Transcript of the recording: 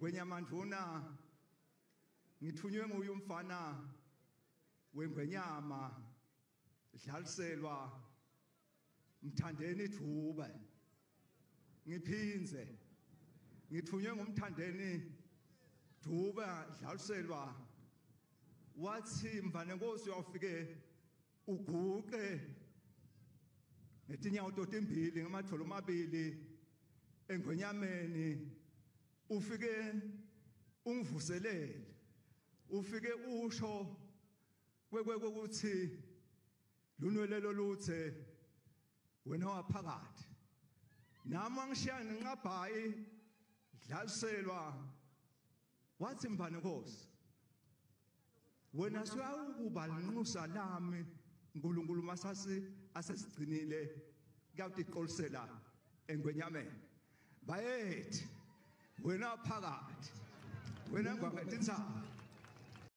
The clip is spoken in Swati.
Ngwenyamandvuna ngithunywe nguye umfana wengwenyama dlaliselwa Mthandeni Dube ngiphindze ngithunywe ngumthandeni Dube dlaliselwa wathi mfana nkosi uyawufike uguqe ngetinyawo totimbili ngamadvolo amabili engwenyameni ufike ungivuselele ufike usho kwekwe ukuthi lunwele loluthe wena waphakathi nami wangishiya ngenqabhayi dlaliselwa wathi mfana nkosi wena suyawukuba linxusa lami uNkulunkulu masasi asesigcinile kuyawutiqolisela engwenyameni bayethi wena phakathi wena ngwakhethintsaba.